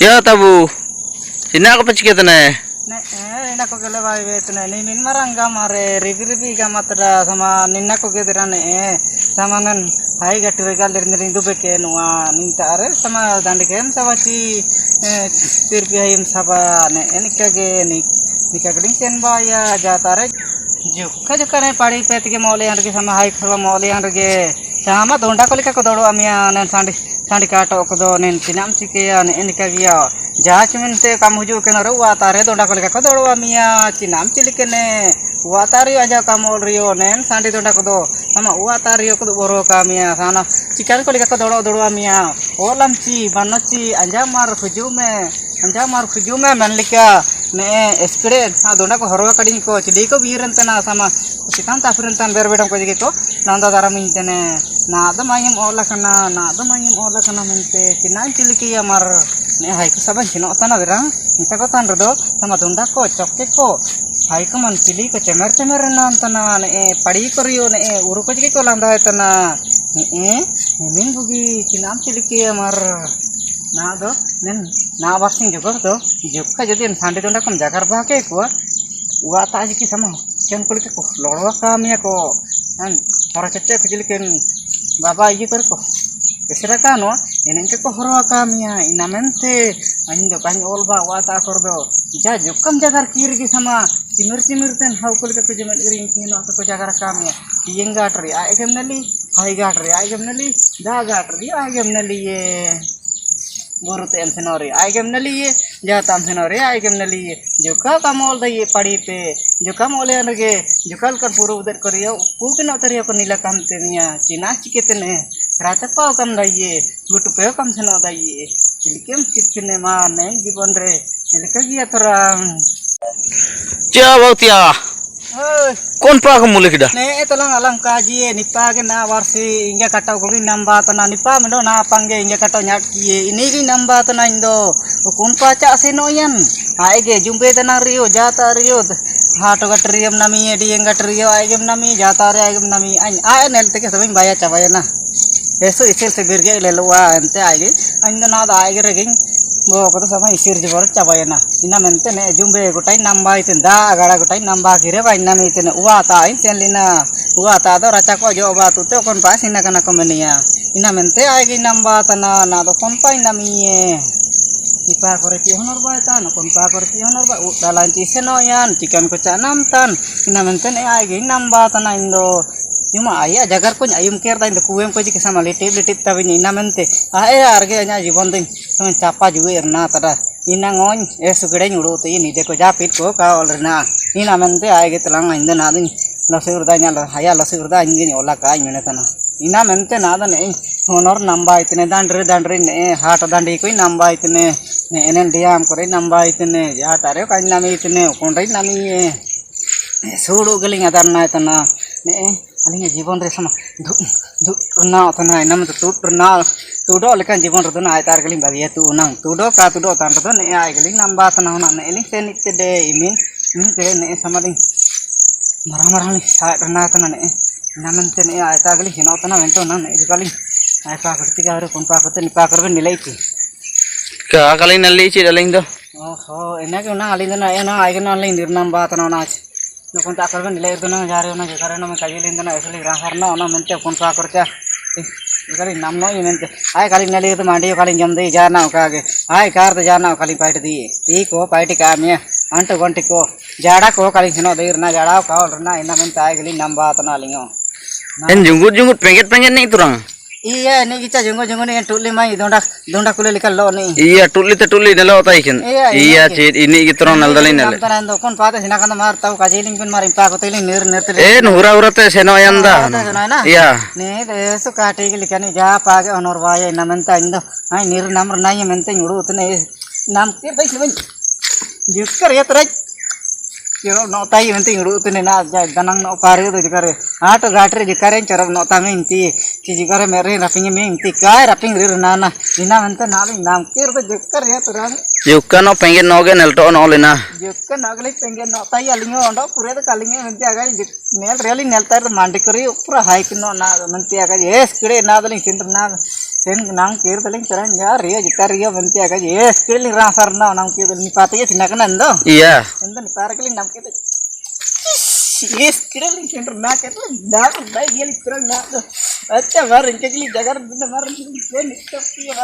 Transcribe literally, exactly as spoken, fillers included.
Ya tabu. Ninna kope chiketene? Ne'e, ninna koke le baibe tene. Ni min maranga mare, ribi ribi ga matra sama ninna koke dira ne'e. Sama nen, hai gati regal diri niri dubeke nua, ninta are sama dandi kem sabachi, eh, tirpi haim saba ne'e, nikage ni, nikage ling sen baya, jatare. Juka juka ne padi pet ge mole andre ge sama hai khaba mole andre ge. Sama donda kolika ko dodo amia nen sandi, sandi kato ko do nen chinam chikeya ne enika giya. Ja chimin te kam huju ke naro watare donda kolika ko dodo amia chinam chilike ne. Watari aja kamol rio nen sandi donda ko do. Sama watari ko do boro kamia sana chikan kolika ko dodo dodo amia. O lamchi, banochi, anja mar hujume. Anja mar hujume manlika, ne'e, experience, ha, donda ko horo kading ko, chili ko biren tana sama, sitan tafiren tan ber bedam ko jige ko, nanda daram intene, na da mayim ola kana, na da mayim ola kana mente, chinan chiliki amar, ne'e, hai ko saban chino tana berang, nita ko tan redo, sama donda ko, chokke ko, hai ko man chili ko, chemer chemer nan tana, ne'e, padi ko rio, ne'e, uru ko jige ko landa tana, ne'e, min bugi, chinan chiliki amar, Na do, nen, na barsing jogor do, jokka jodi en sandi donda kom jagar bake ko, wa ta jiki sama, ken kulike ko, lorwa kamia ko, an, hora chette ko jiliken, baba iye kor ko, kesera kano, enen ke ko horwa kamia, ina mente, ain do kan olba, wa ta kor do, ja jokkam jagar kiri ki sama, simir simir ten, hau kulike ko jemen iring kino, ko jagar kamia, iyenga tri, a egem nali, hai gatri, a egem nali, da gatri, a egem nali ye. Guru te em senori, aigem nali ye, jata em senori, aigem nali ye. Joka kamol da ye padi pe, joka mole anrege, joka alkan puru uder kori ya, ku kena teri aku nila kam te mia, china chiketene, rata pau kam da ye, gutu pau kam seno da ye. Chilikem chikene ma ne gibon re, chilika gia torang. Chia bautia. Hoi. Kon pa ka mulai kida? Ne'e, eh, talang alang kaji, eh, nipa ke na warsi, inga kata ko gi namba tana, nipa mendo na pangge, inga kata nyat ki, eh, ini gi namba tana indo. Ukun pa cha seno yan. Aige, jumbe tana rio, jata rio. Hato gat riam nami, eh, di engat rio, aigem nami, jata rio, aigem nami. Ain, ain el teke sabin baya chabaya na. Eso isel se birge le lua, ente aige. Ain do na da aige reging. Go koto sama isir jibor chabaina. Ina mente ne jumbe gotai namba itene da agara gotai namba kire ba ina mente ne ua ta in sen lina. Ua ta do racha ko jo ba tu te kon pa sina kana ko menia. Ina mente ai gi namba tana na do kon pa ina mie. Ni pa kore ki honor ba ta no kon pa kore ki honor ba u dalan chi seno yan chikan ko cha nam tan. Ina mente ne ai gi namba tana indo. Yuma aya jagar ko ayum ker da indo kuem ko jike sama litip litip tabi ina mente. Ah, eh, arge anya jibon din. Sama chapa juge erna tada. Ina ngoñ, eh, sugedeng udu tu ini deko japit ko ka olrena. Ina mente ai ge telang inde na din. Lo sugurda nya lo, haya lo sugurda inde ni ola ka ine tana. Ina mente na da ne, honor namba itene dandri dandri ne, hata dandi ko namba itene. Ne enen diam kore namba itene. Ya tare ka nami itene, kondai nami eh. Sudu geling adar na tana. Ne, eh. Aling jibon re sama du du na tana inam tu tu na tudo lekan jibon re tu na ai tar galing bagi tu nang tudo ka tudo tan tu ne ai galing namba tana na ne ling sen itte de imin min kere ne sama ding mara mara ni sa na tana ne namen te ne ai tar galing hino tana mento nang ne galing ai pa kerti ka re kon pa kerti ni pa kerben nilai ti ka galing nalai chi daling do. Oho, ena ke na aling na ena ai ke na aling dir namba tana na. Nukun takar ben nilai itu na jari na jekare na men kaji lin na esli rahar na na mente kun sa kerja. Kali nam no i mente. Ai kali nali itu mandi kali jom de jana ka ke. Ai kar de jana kali pait di. Ti ko pait ka me. Antu gonti ko. Jada ko kali sino de na jada ka na mente ai kali namba tana lingo. En jungut jungut penget penget ni turang. Iya, ini gicha jungut jungut ni tuli mai dunda dunda kule likal lo ni. Iya, tuli te tuli nelo tai kin. Iya, iya, ini chit ini gitu rong nal dalin nale. Tanando kon pate sina kan mar tau kajiling pin mar impa ko tiling nir nir tiling. Eh, hura hura te seno yanda. Iya. Ni de su kati likani ja pa ke honor waya ina menta indo. Ai nir namr nai mente nguru tene. Nam ke bai semen. Jukar ya terai. Chorop no tai menti nguru tene na danang no pare tu jikare. Ato gatre jikare chorop no tame inti. Chi jikare mere raping mi inti kai raping rir nana. Ina mente na ling nam kir tu jukar ya terang. Jukar no pengen no ge nelto no lina. Jukar no ge pengen no tai alingo ondo pure tu kalinge menti agai nel reali nel tai mandi kuri upra hai kino na menti agai es kire na daling sinter na. Sen nang kiri taling terang ya, Rio, jika Rio benti aga, yes, kiri ling rasa na, nang kiri ni pati ya, sinakan ando. Iya. Ando ni para kiri nang kiri. Yes, kiri ling sen na kiri, dah, dah, ya ling terang na. Acha, mar, inka kiri jagar, benda mar, kiri ling sen,